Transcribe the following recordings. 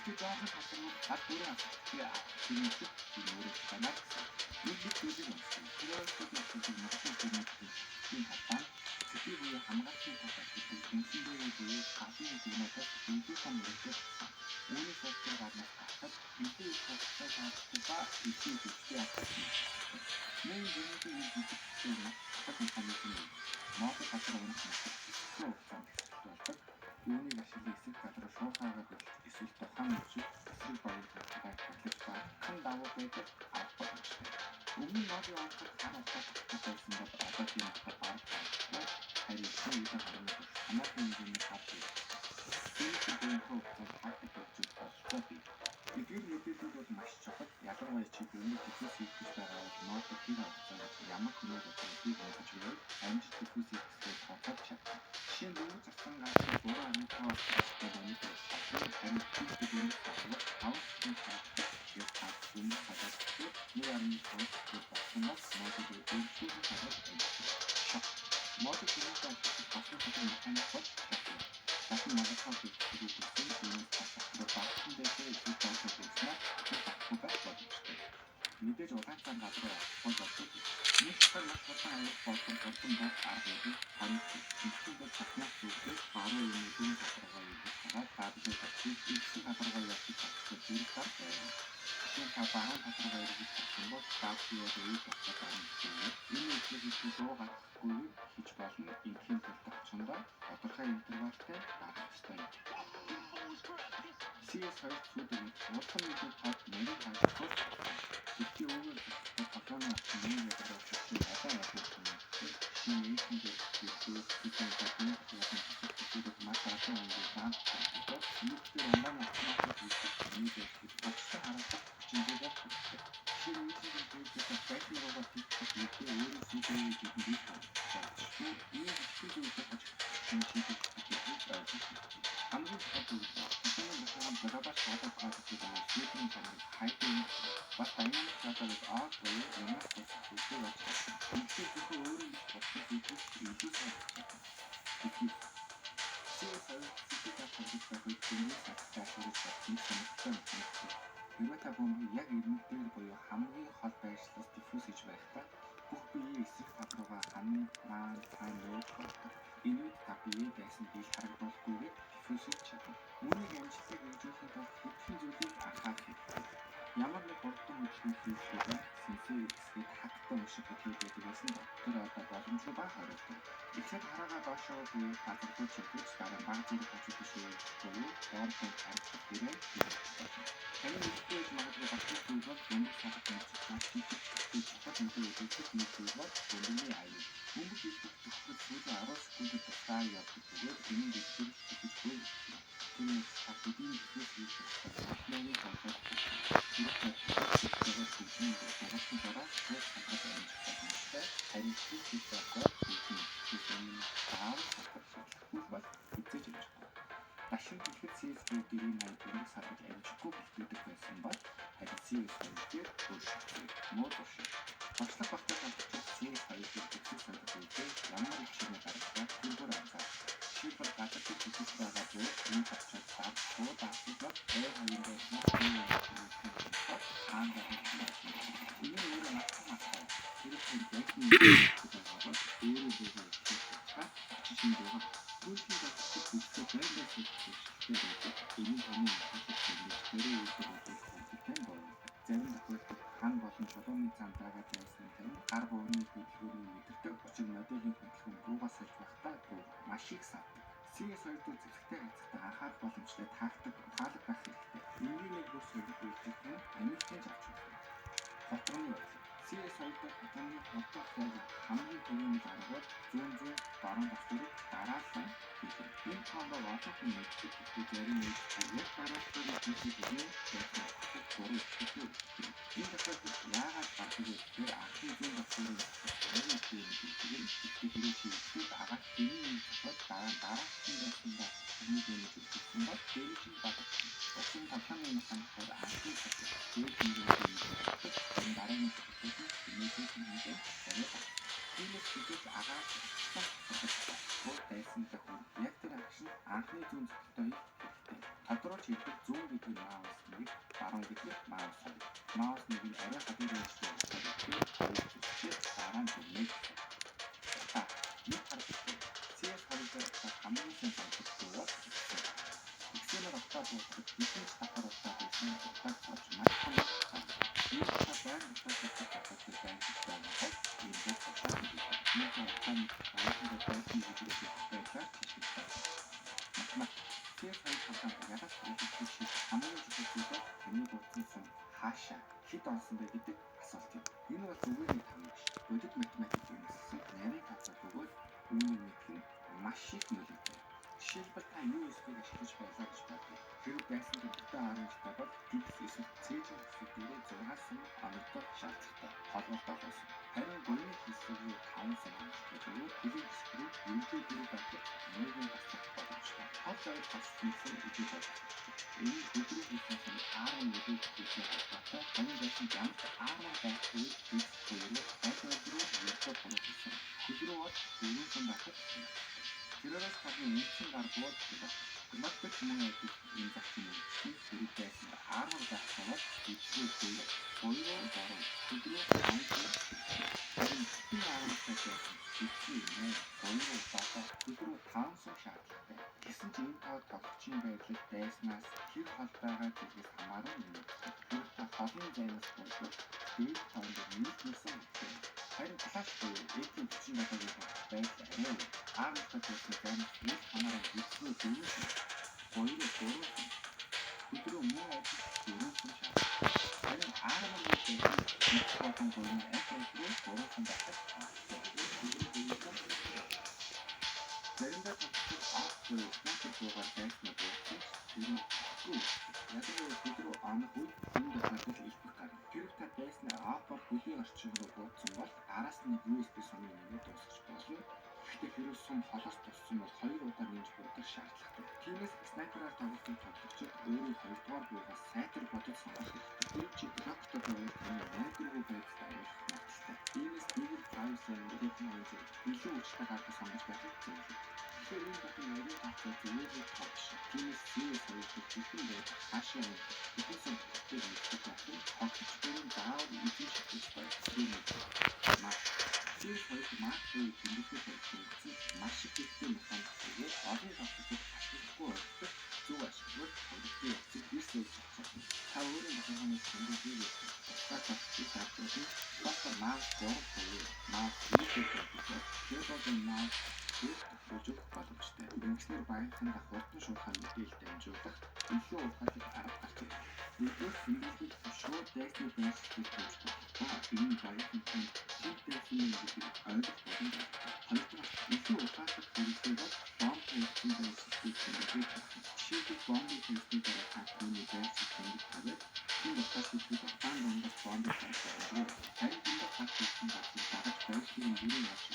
Гэхдээ жоохон талруу гал бүрэн асуултыг хэрэгжих би өөрөө байна гэсэн. Нэг нэг зүйлийг уншсан. Тэр зүйлийг нөхцөл зүйлийн талбай цэцгийг буюу хамгаалалтын тулд ашигладаг үндсэндээ буюу галын дүгнэлтээс илүү том үргэлжлэл болсон. Үүнээс болж тэр гаднаас гарахад илүү их хугацаа шаарддаг ба илүү их хүчтэй алдсан. Мөн гэнэтийн нэг жижиг маш чухал механизм юм. Модыг газар унах нь өсөлтөө хугацаанд болдог. Үүнийг ашиглан эсрэг тал руу шуухайгаар хөдөлж эсвэл тухайн мөчид эсрэг боёр талбайг тоглож багахан давуу байдаг авах боломжтой. Өмнө нь модын онцлог хар утгаа тогтох байсан бол одоо тийм утга бараг байхгүй. Харин эцсийн үеийн хорооны турш хамаагүй хэмжээний хар хийгдсэн. Түүнээс буянхан хугацаанд тактик хөгжих бололцоо бий. Эдгээр мэдээллүүд бол маш чухал. Ялангуяа чи бөмбөг диффьюз хийх гэж байгаа бол модыг хэр хугацаанд ямар хүнээр удирдахыг мэдэж байвал амжилт диффьюз хийх хэсгийг тооцоолж чадна. Жишээ нь дөнгөж авсан газрын 3.5 авсан бөмбөг чадна. Харин хийх бөмбөг салгах 5 секунд шаарддаг. Тэгэхээр та бөмбөг салгах 1.5 секунд болсон бол модыг өөрчлөлт салгаж амжина. Шок. Модыг бөмбөг ашиглах бас нэг механик бол шок юм. Латин молотов гэдэг үгсэн үүнээс татах багтсан дээшээ эсвэл доошоо хийснээр татахгүй байх боломжтой. Мэдээж улаан цан газар очихгүй болдог. Нэг чухал маш хурдан аялах болон хурдан байх арга байдаг. Таны тэмцээн бол татнаас зүгтээ баруун юм зүүн тал руугаа эргэж хараад W тавьчих, ирсэн тал руугаа явчих чадахгүй зэрэг гар байна. Жишээ нь та баруун тал руугаа эргэж харсан бол W-д үйл явцаа гарна гэсэн үг. Энэ үйлдэлийг хийх дуу гаргахгүйгээр хийж болно. Ингийн тулд очиндоо тодорхой интервалтай гаргах ёстой юм. CS2 сүйдэг хурдан мэдээ тод нарийн хангалттай. Гэхдээ үүгээр зогсохгүй тоглоомын орчин нэг ядаргаа өчигдсөн олон явдал юм. Жишээ нь эйжент дээр зүйлүүд болон бусад төслүүд маш олон өнгийн даант болдог. Үүгээр ундааны автоматик хийх миний байдлыг бодсон харуулах хүчинтэйгээр хүрдэг. Жишээ нь эйжент зүйлүүд байшин руугаа хийх мэдээ өөрөө сүйдэрээ гэдэг бий болчихгүй. Ийм жижиг зүйлүүд хожигдсон шийдэх гэдгийг ойлгох хэрэгтэй. Хамгийн чухал зүйл нь системийн бухимд Global Shadow Code гэдэг сүйдрийн чанарыг хайдаг бас Dynamic Shadow-г off буюу ямаас дуусах зүйлийг болж чадна. Тэгэхдээ зөвхөн өөрийн биш бусдын зүйлийг илүү сайн чадна. Тэгэхдээ CS2 CC тоглож байх үед бөмбөгийг садтай хүрэж чадах нэг сонирхолтой механик бий. Хэрвээ та бөмбөгийг яг ирмэг дээр буюу хамгийн хол байршлаас диффьюз хийж байхдаа бүх биеийн эсрэг тал руугаа ханы маань цаана явж болдог. Энэ үед та биеэ дайсан дийл харагдуулахгүйгээр диффьюз хийж чадна. Үүнийг амжилттай хэрэгжүүлэхийн тулд хэдхэн зүйлийг анхаарах хэрэгтэй. Ямар нэг хурдан хөдөлгөөн хийхдээ сенсей эсгээд хаттай унших хөдөлгөөн байдаг байсан ба тэр одоо боломжгүй ба хориотой. Эхлээд хараагаа доошоо буюу газар руу чиглэж дараа нь бага зэрэг хажуу тишээ буюу бомбыг харагдах дээрээ хийх болно. Таны мэдэхгүй байж магадгүй бас нэг зүйл бол бөмбөг салах мэт маш жижиг гэхдээ чухал нөлөө үзүүлэх нэг зүйл бол бөмбөгийн аюул. Бөмбөг хийх тохиолдолд сүүлийн 10 секундэд тусдаа явдаг бөгөөд энэ нь дэлгэрч өгөхгүй юм. Түүнээс та хэдийн диффьюз хийх ёстой нарийн тоглох хэрэг тохиолдолд хөгжмийн дугуулсан дараа шууд салгаж амжих боломжтой. Харин диффьюз хийж байхгүй хөгжим энэ заавал салгах шаардлагагүй бол хэзээ ч амжихгүй. Дашин хэлэхэд CS:GO 480 бөмбөг салгаж амжихгүй бэлтгүүдэг байсан бол харин CS2 дээр өөрчлөгдсөн. Муу зуршил. Туршлага багтай тоглогчид CS2 дээр диффьюз салгах үедээ ямар их ширээ гаргахаа тэр бүр анзаардаг. Жишээлбэл газар дээр диффьюз байгаа буу энэ очиод дав шууд авдаг бол A2-ын байснаас B2-ын хаана байхыг байна. Энэ нь өөрөө маш том алдаа. Хэрэг танд байшин байгаа бол өөрөө буугаа итгэх тусгай очиж шинэ буугаа. Түүнчлэн тоглогчид бүлцээ байнгын суух зуршилтай байдаг. Энэ нь таны анхаарлыг хөндөж хариу үйлдэл үзүүлэх үүдэлтэй буруутгадаг. Зарим тохиолдолд хан болон чулууны зам байгаа байсан тань гар бууны хөдөлгөөнийг мэдэрдэг. Учир нь моделийн хөдөлгөөн буугаа сольж байхдаа буу маш их савдаг. CS2 дээр зэвсэгтэй хайцахдаа анхаарах боломжтой тактик ухаалаг байх хэрэгтэй. Энгийн нэг бүр солих үйлдэл тань амьтан авч болно. Хотгоны явдал. CS2 дээр хотгоны хурдан фраг хамгийн түрүүний арга бол зүүн зүүн баруун товчлуурыг дараалан хийх юм. Энэ комбог олон хүн мэддэг. Гэхдээ зарим үед яг дарааллаар хийхийг хүлээн байсан буруу итгэдэг өгдөг. Энэ тохиолдолд яагаад гардаг вэ гэхээр анхны зүүн товчлуурын хамгийн их юм хийдэг юм. Гэхдээ хэрвээ чи эхлээд агаад дэмий нэг зохиод дараа нь дараалсан байсандаа тэрний дэмий хийсэн бол дэмий чинь багасна. Учир нь тоглоомын механикаар анхны цогцол дээд хэмжээний дэмий хийдэг. Энэ дараагийн цогцолд нь дэмий хэмжээ арай бага. Тиймээс хэдийд агаар цогцолтой сургаж болохгүй дайсантай хүн яг тэр агш нь анхны зүүн цогцолтой хийх хэрэгтэй. Тодорхой чиглэл зүүн гэдэг нь маус 1, баруун гэдэг нь маус 2. Маус 1 нь арай холын байрлалтай болохоор хоёр зүсчээ дараа нь нэмэх. Утаа нэг харагддаг. CS2 дээр утаа хамгийн сайн тоглох дүү бол X. X-ээр утаа буудахад хэдэн ч давхар утаа байсан утааг зовж маш том утаа. Энэ утаа байнга утаа шалгах асуудал байрлаж байгаа бол энэ бол утаа гэдэг. Энэ утааны баяртай байсан гэдэг байдлаар ашигладаг. Математик. CS2 тоглоомд ялалт үлдэх шиг хамгийн чухал зүйл бол таны буудсан сум хаашаа хэд онсон бэ гэдэг асуулт юм. Энэ бол зүгээр нэг том биш. Бодит математик юмсан нарийн тооцоол бөгөөд үүнийг мэдэх нь маш их нөлөөтэй. Жишээлбэл, та USB-г ашиглаж байлаа гэж бодъё. Хэрэв дайсан бүтэн оранжтай бол X эсвэл C-ийн хэсэг дээрээ 6 сум оногдох шаардлагатай. Холболт олсон. Харин буяны хэсэг рүү 5 сум оногдох бөгөөд хөлийн хэсэг рүү ерөнхий дөрөв байхад нийгэм таслах боломжтой. Хол зовж тассан сум ижил болох. Энэ нь хөдрөө хийсэн сум R1 хийсэн холбоотой. Харин дайсан ямар ч R1 байхгүй X буюу аль аль руу ердөө буруу хийсэн. Хөл рүү бол 4 сум байхад. Тэрээс гадна үндсэн гар бууд гэдэг. Грамматик мөн адил энэ зарчим мөрөгдсөн хэрэг байсан R1 байх бол X-рүү дээр буюу баруун хөдрөө 5 сум, харин бүтэн R1-тай байсан X-рүү 8 буюу 7, хөдрөө 5 сум шаардлагатай. Гэсэн ч энэ тоо тоглогчийн байдлыг дайснаас хэр хол байгаа зүйлээс хамааран нэмэгддэг. Хэрэг та холын зайнаас буудвал дээд тоон дээр нэмэлт нэг сум хэрэгтэй. Харин Clash буюу AK-47-гийн байдал арай өөр. R-тай байсан зайнаас үл хамааран X-рүү 4 сум, буюу 3 сум, хөдрөө мөн адил 4 сум шаардлагатай. Харин R-аар байсан X болон буян аль аль руу 3 сум байхад хангалттай. Хөдрөө 4 сум. Заримдаа тоглогчид off буюу снайпер буугаар дайснаа буудсан ч тэр нь өгөхгүй. Ялангуяа хөл рүү онох үед энэ тохиолдол илбэг гарна. Хэрэг та дайснаа off-оор хөлийн орчин руу буудсан бол араас нь нэг USB сумыг нэмээд дуусгах болно. Гэхдээ хэрвээ сум холоос туссан бол хоёр удаа нэмж буудах шаардлагатай. Тиймээс снайпераар тоглодог тоглогчид өөрийн хоёрдугаар буугаас сайтар бодож сонгох хэрэгтэй. Тэр чи Glock-той байвал таны найдваргүй байдалд оруулах магадлалтай. Иймээс Deagle 57 AK илүү хүчтэй гардыг сонгож байхыг зөвлөе. Тэгэхээр энэ бүхэн нарийн тооцоо зүгээр л тоо биш. Тиймээс CS2 дээр хэрхэн байж хаашаа явах, хэдэн сум хэрэгтэй мэддэг байх нь тоглогч бүрийн заавал эзэмших ёстой юм. Мах. CS2 мах буюу тэмдэглэл хэрэглэгдсэн маш их хэрэгтэй механик бөгөөд олон тоглогчид ашиглахгүй ойлгох зөв ашиглавал тоглолтын явцыг эрс өөрчилж чадна. Та өөрийн тоглоомыг сонгож хийгээд бусдаа тоглогчийг авч болно. Бусдаа маус 3 буюу маус 2 гэдэг keyboard маус дээр тохируулж өгөх боломжтой. Ингэснээр багийнхандаа хурдан шуурхай мэдээлэл дамжуулах илүү ухаалаг арга гарч ирнэ. Нэгдүгээр, тэмдэглэл шууд дайсны байрлалыг тавьж болох ба энэ нь багийнхантай хэд дайсан юм гэдгийг ойлгох боломж олгодог. Хоёрдугаар, илүү ухаалаг хэрэглээ бол бомб тавигдсан байрлалыг тэмдэглэж өгөх. Жишээлбэл, бомбыг тавьсны дараа та түүний байрлалыг тэмдэг тавиад тэнд утаа шийдэхэд удаан дундаас бомбыг харах боломжгүй. Харин тэнд гарч ирсэн газрыг дагаж байрлалыг нь бүрэн олж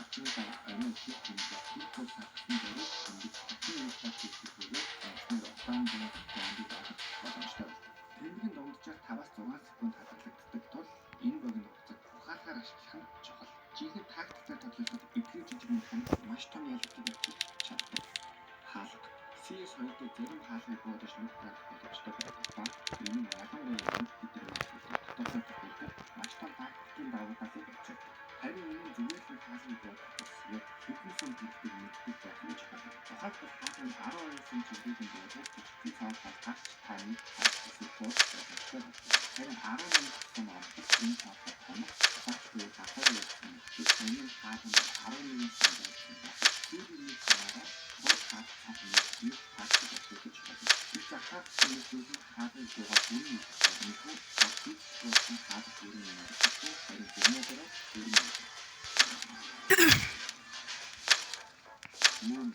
орчны дараа орой өглөө тэмдэглэх тул саргасан зориуд тэмдэг дахин үйл тал хийх бөгөөд ингэснээр удаан дунд бомбыг олох боломжтой болдог. Тэмдэг нь дунджаар 5-6 секунд хадгалагддаг тул энэ богино хугацааг ухаалгаар ашиглах нь чухал. Жинхэнэ тактикаар тоглоход эдгээр жижиг механик маш том ялалтыг авчирч чаддаг. Хаалга. CS2 дээр зарим хаалгыг буудаж нүх гаргах боломжтой байдаг ба энэ нь ялангуяа нүх гэдэг зүйлийг тодорхой тохиолдолд маш том тактикийн давуу талыг авчирдаг. Харин энэ нь зүгээр л хаалгыг буудах бус яг хэдэн сум хэрэгтэй мэддэг байх нь чухал. Тухайлбал, хаалга нь 12 сум чиглэлийг буудвал жижигхэн цонхоор гарч та нэг харах эсвэл буудах боломжтой болдог. Харин 11 сум ороход энэ цонхоор тонох зогч буюу гадуур явсан мэт энэ нь хаалганд 11 сум байсан байх. Сүүлийн нэг сумаараа шууд хаалга цонх нэг тактик ашиглаж болно. Их захаар нэг зүйл нь хаалгыг буугаад бүрэн мэдэх боломжгүй. Тоглогч буудсан хаалга бүрэн мэддэггүй, харин дүрмээрээ бүрэн мэддэг. Мөн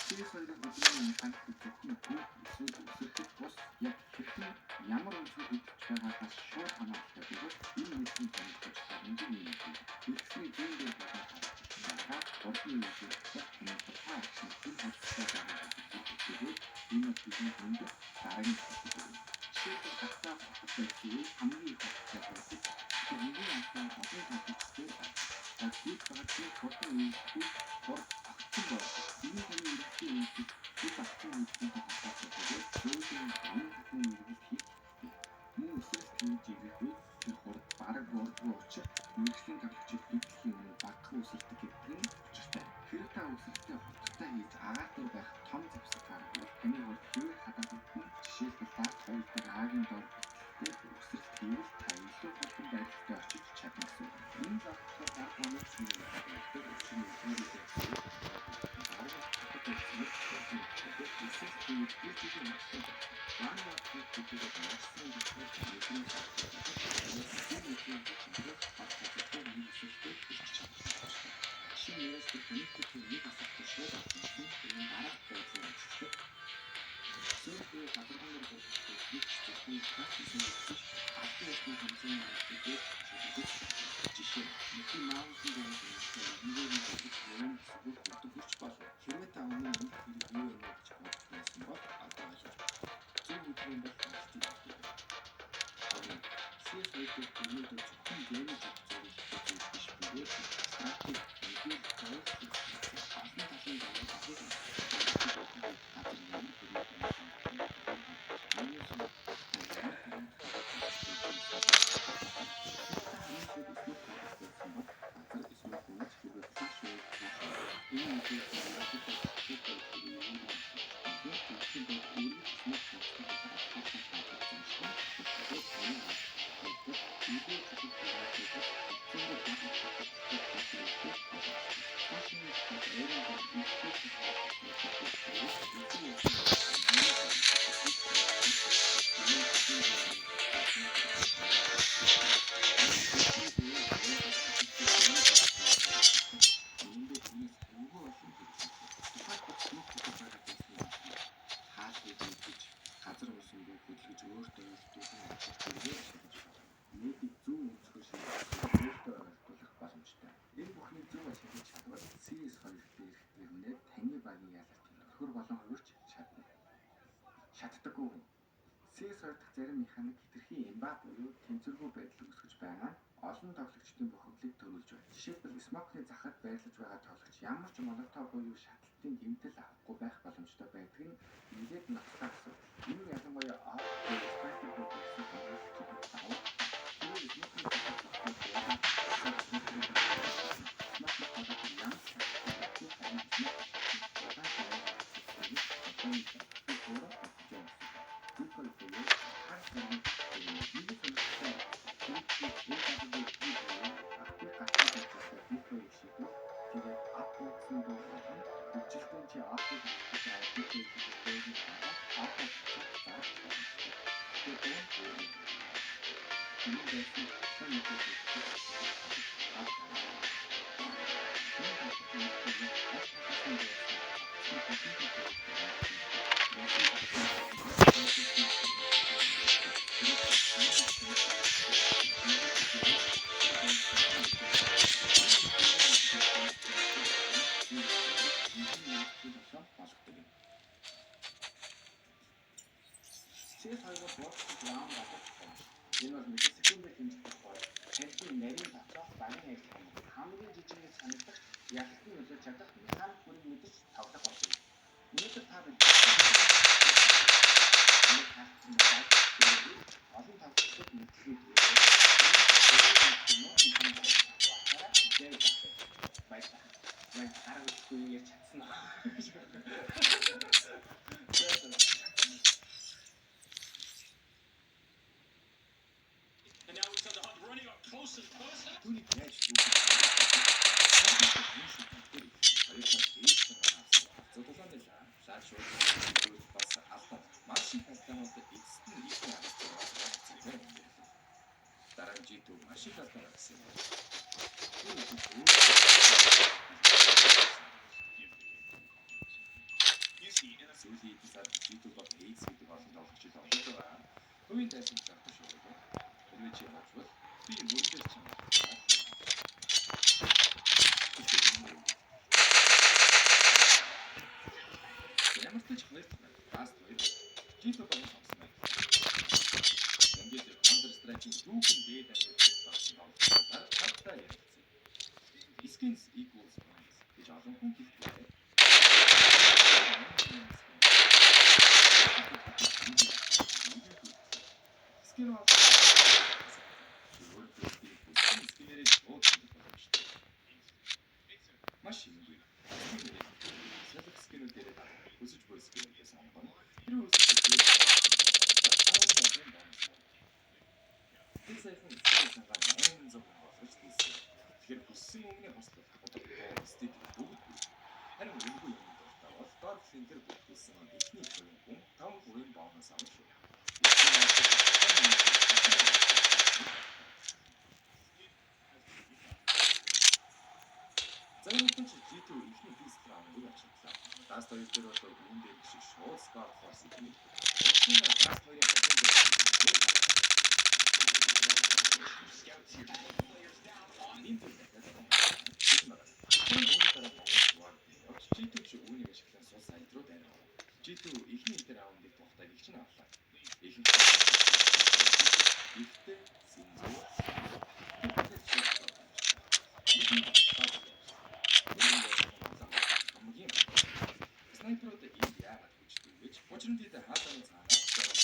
CS2-ын хөдөлгөөний механик зөвхөн гүйх эсвэл өсөрөхөд бус, яг хэрхэн ямар өнцгөр хөдөлж байгаагаас шууд хамааралтай бөгөөд энэ мэдсэн танигдаж боломжийг нэмэгдэнэ. Дэлгэцний зүүн дээр болон харагдах байгаа хурдны үйлдэл таны тухайн action хэр хурдтай байгааг илэрхийлдэг бөгөөд энэ бол бидний хүнд дараагийн төлөв өгнө. Жишээлбэл, гартаа хурдтай байсан үед хамгийн их хурдтай байдаг. Тэгэхээр нэгэн анхаа олон тоглогч дээр гардаг. За, гүйж байгаа чинь хурдан үйлдэл хурд огцон байдаг. Энэ таны эргэжлийн үйлдэл хөл огцон үйлдэлтэй холбоотой. Сүүлийн аман татны мэргэлт хийх бий. Мөн өсрэлт хийж ирэх үед тэр хурд бараг буурдаггүй учир мэргэжлийн тоглогчид дэд дэлхийн өмнө багахан өсөрдөг гэдэг нь учиртай. Хэрэв та өсрэлтээ хурдтай хийж агаар дээр байх том зэвсэг гаргавал таны хурд хэвээр хадгалагдана. Жишээлбэл Dust 2 дээр Агийн доор бэтлэгтэй өсрэлт хийвэл та илүү хурдан байдалтай очиж чадна гэсэн үг. Энэ зовлон баг бомбыг чимээг учир нь өөрийгөө бараг татдаг байсан өсрэлт хийвэл тэр зүйлийг мартсан. One Watt гэдэг маш сайн зөвхөн мэдрэм жишээ нь USB connector-ийн нэг асуултыг шууд авсан энэ дараах байдлаар ажилладаг. Сүүлдээ гадаргуун дээр болгох нэг зөвхөн практикийн биш албан ёсны хэмжээний хэрэглээ шийддэг. Жишээ нь маунтын дээр нэгэн болгож юм хэсгүүд бүрдэх хүч болов. Хэрвээ та өмнө нь хэрэг юу юм гэж боддог байсан бол одоо ойлгож байна. Зөв хөдөлгөөн бол хангалттай хэрэгтэй. CS2 дээр өнөөдөр зөвхөн damage авах зорилготой зүйл биш бөгөөд стратеги, мэдээлэл зориулах олон талын давуу талыг газар ямар бүрийн газар уусан буй хөдөлгөж өөртөө ойлтуулан ажиллах зэрэгээр ашиглаж болно. Нийтийг зөв өнцгөр шийдэх өөртөө ойртуулах боломжтой. Энэ бүхнийг зөв ашиглаж чадвал CS2 дээрх ирнээр таны багийн ялалтын түлхүүр болон хувирч чадна. Чаддаггүй хүн. CS2 дахь зарим механик хэтэрхий имба буюу тэнцвэргүй байдал үүсгэж байгаа нь олон тоглогчдын бухимдлыг төрүүлж байна. Жишээлбэл smoke-ны захад байрлаж байгаа тоглогч ямар ч молотов буюу шатлалтын гэмтэл авахгүй байх боломжтой байдаг нь нэлээд ноцтой асуудал. Энэ нь ялангуяа AWP буюу снайпер буюу хамгаалагчдад давуу. Тэрээр smoke-ны захад зогсоод буугаад smoke-ны холбоотой ямар ч шатлалт авахгүй харин smoke удаан Decoy буюу хар зэрэг нэг сонирхолтой апыг гаргах ажлаа decoy шийдвэл тэгээд ап буудсан дуу болон хөгжилтэй чи апыг гаргах аваад decoy хийх дууны дараа ап зарах боломжтой. Тэгээд дуу энэ байсан сан мэдээлэл ап болгодог юм. CS2-оор буудлын раунд авах боломж. Энэ бол миллисекундээр хэмжигдэх бол танхимын нарийн тодорхой багийн ажиллагааны хамгийн жижиг санагдах ялалтын нөлөөлж чадах механик бүрийг мэдэрч тоглох болно. Өнөөдөр та бид олон тоглогчдод мэдлэгийг түгээгээд баярлалаа. Арга үзэхгүй ярьж чадсан аа. And now it's on the hunt, running up close and personal. Түүнийг яаж дүүргэх бас алдан маш их алдаанууд эцэст нь их авсан. Дараа нь G2 маш их алдаан гаргасан юм. You see, in a Сүүлийн хэдэн сард G2 ба Ace гэдэг олон тоглогчид олж байгаа. Хувийн дайсан зарах шүү дээ. Хэрвээ чи муужвал би мөрөөр чамайг Ямар ч хоёр дахь Dust 2 G2 багийн тоглосон байна. Ингээд Counter Strike-ийн түүхэн дээд ангид багсан тоглогчдоор тавтай ярилцъя. Skins equals points гэж олон хүн хэлдэг. тоглолтын дээр бүртгүүлсэн эхний хувийн хүн 5% бонус авах шүү. За энэ ч G2 эхний pistol раундыг авчихлаа. Dust 2 дээр бол үүн дээр шиг шууд Scar Force хийх. Учир нь Dust 2-ын хожим дээр энэ зүйл дахиад энэ дараа Монгол явж G2 ч үүнийг ашиглан сул сайд руу дайрав. G2 эхний энэ раундыг тухтайг их чинь авлаа. Ихэнх ихтэй Синзүү хамгийн снайперууд энд яагаад хүчтэй гэж учир нь тэд хаалганы цаанаас зураг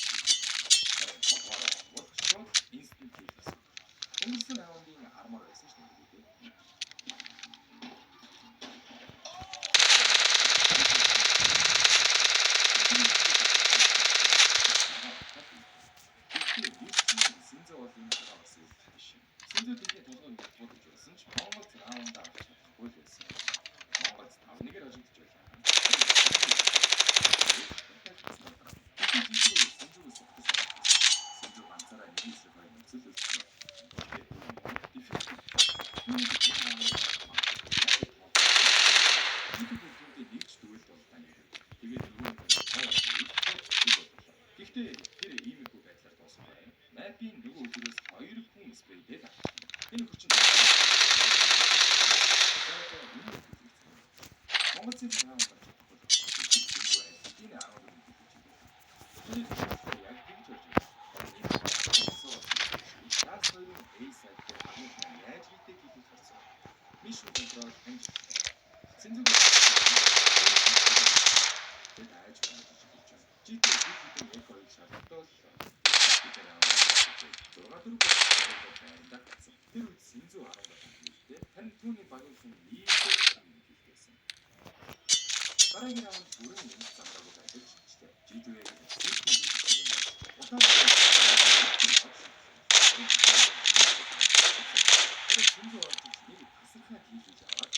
шууд instant kill гэсэн. Өнгөрсөн раундын armor байсан шүү дээ. Синзэ бол энэ дараа бас үлдэх биш. Синзэ тэдний толгой ингэж туудаж байсан ч Монгол раунд авч чадахгүй л байсан. Монгол 5-1-ээр хожигдож байлаа. Синзэ ганцаараа нэг эсрэг хоёр нөхцөл үлдсэн. Тэгээд нөгөө нэг Гэхдээ тэр иймэрхүү байдлаар дуусах байна. Map-ийн нөгөө өдрөөс хоёр хүн spray-дээ авчихсан. Энэ хүчин Монгол цэцэн раунд авч чадахгүй. Энэ 14 гэж байна. Тэр яг тэгж болж байна. Dust 2-ын A side дээр хамгийн яаж хийдэг гэдгийг харсан. Mission control амжилттай. Сэнзүг Тэгээд айж байна гэж хэлж байна. G2 хэдэн яг хоёрыг шалгалтаа 6-4 байранд гацсан. Тэр үед Синзүү 17 хэлтэй. Харин түүний багийнхан нийлдээ хэлтэйсэн. Дараагийн раунд бүрэн юм замраагүй байдал шинжлээ. G2-ийг удаан Тэр Синзүү орж нэг тасархай хийлж аваад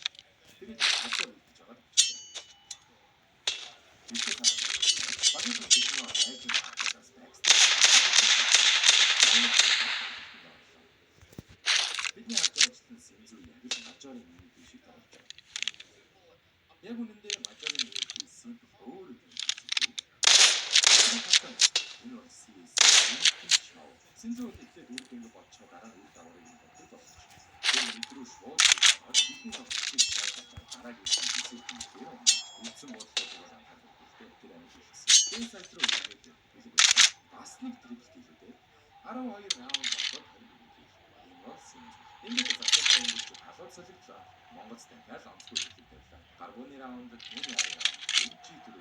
тэгээд хасаар үлдэж байгаад өчсөн. Багийнхан тэдний айж хатаас backstage Бидний харж байгаачлан Синзүү яг л мажорын миний биш тоглож байгаа. Яг үнэндээ мажорын миний simple өөрөө юм. Энэ бол CS show. Синзүү эхлээд үр дүнг бодчихоо дараа нь үр дагаврыг нь бодож болсон. Тэр мэдрүү шууд бидний тоглолтыг сайжруулах дараагийн хийсэн юм. Үндсэн бодлого анхаарал тэр амжилт хийсэн. Энэ сайт руу ирээд бэлэг байсан. Бас нэг triple kill үүдээ 12 раунд болоод 21 kill. Энэ бол Синзүү. Ингээд засалтай өнгөрч халуун солигдлоо. Монголд дахиад онцгой шилэг тавилаа. Гаргууны раунд түүний арын раунд G4.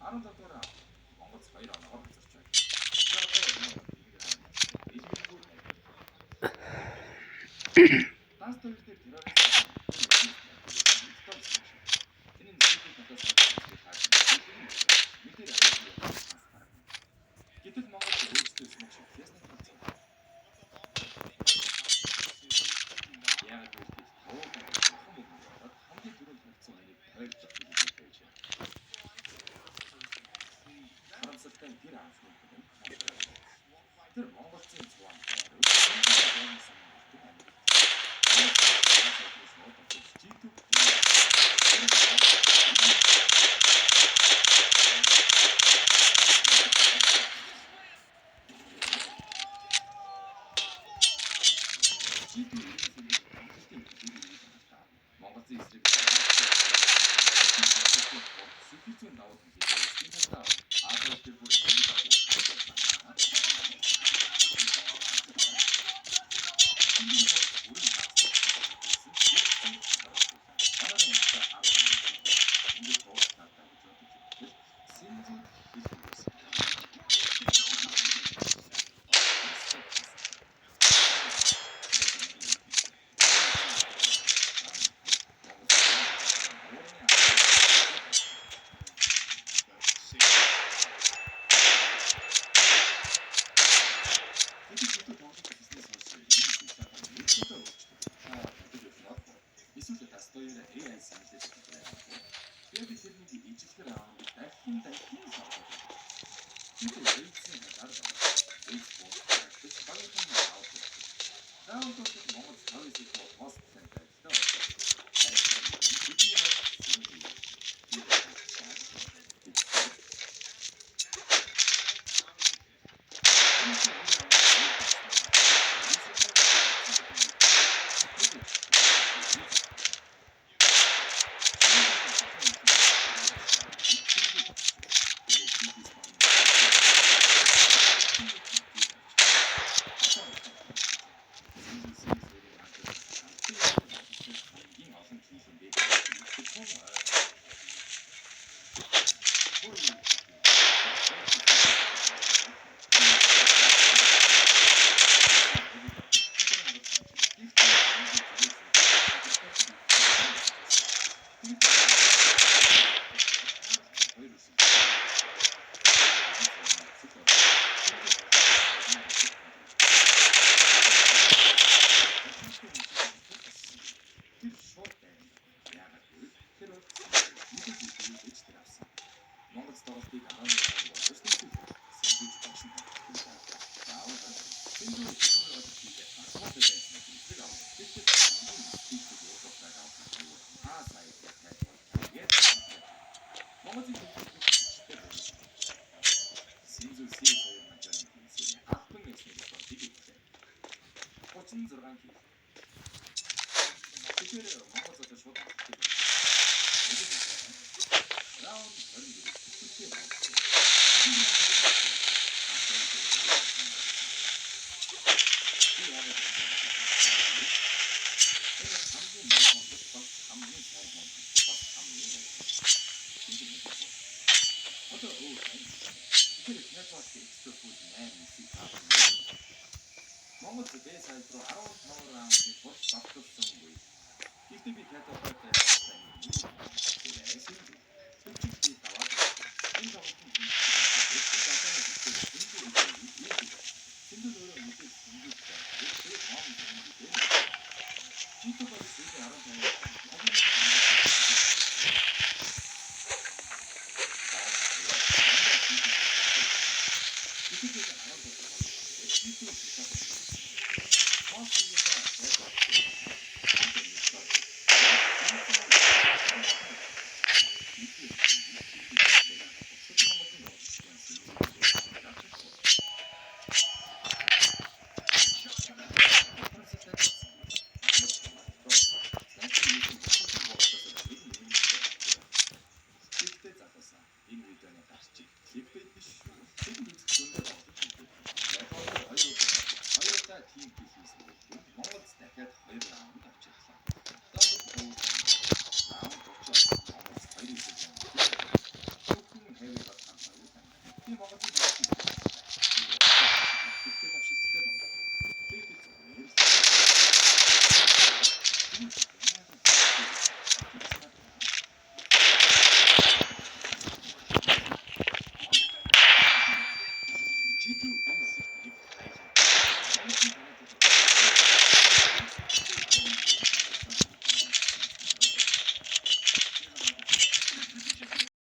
17 дугаар раунд Монголд 2 оноогоор хоцорч байна. Dust 2 дээр террорист Энэ нь сүүлийн талаас мэдээр Гэтэл Монгол өөрсдөө smoke шилжээс талцсан. Яг гэвэл бид тавуу бурхан мөн болоод хамгийн түрүүнд харагдсан хүнийг тойрчих гэж байж байна. Харамсалтай нь тэр анхны хүн тэр монголчын цуван дээр Тэгэхээр Монгол одоо шууд авчих юм. Раунд 24 бүхэлдээ болсон. Би яагаад энэ хамгийн муу тоглолт бас хамгийн сайн тоглолт бас хамгийн сайн. Одоо өөр тэгэхээр Casual Extra Food 8 9 таасан. Монгол B side руу 15 раундыг турш давталсангүй. Гэхдээ би Casual-тай би даваад энэ тоглолтын Сэндэл өөрөө мэдээж сэндэл тэгээд том сэндэл. G2 бол сүүлийн 15 Энэ видеоны гарчиг clickbait биш шүү. Тэдэнд үзэх зөндөө тоглож үздэг. Хоёр удаа team kill хийсэн бөгөөд Монголд дахиад 2 раунд авчихлаа. Double overtime. Раунд 30 Монголд 2-1 Шүүхэн heavy бас хамт хоёр. Би Монголын тоглолтыг Гэхдээ давшилттай тоглолт. Clickbait баярлалаа.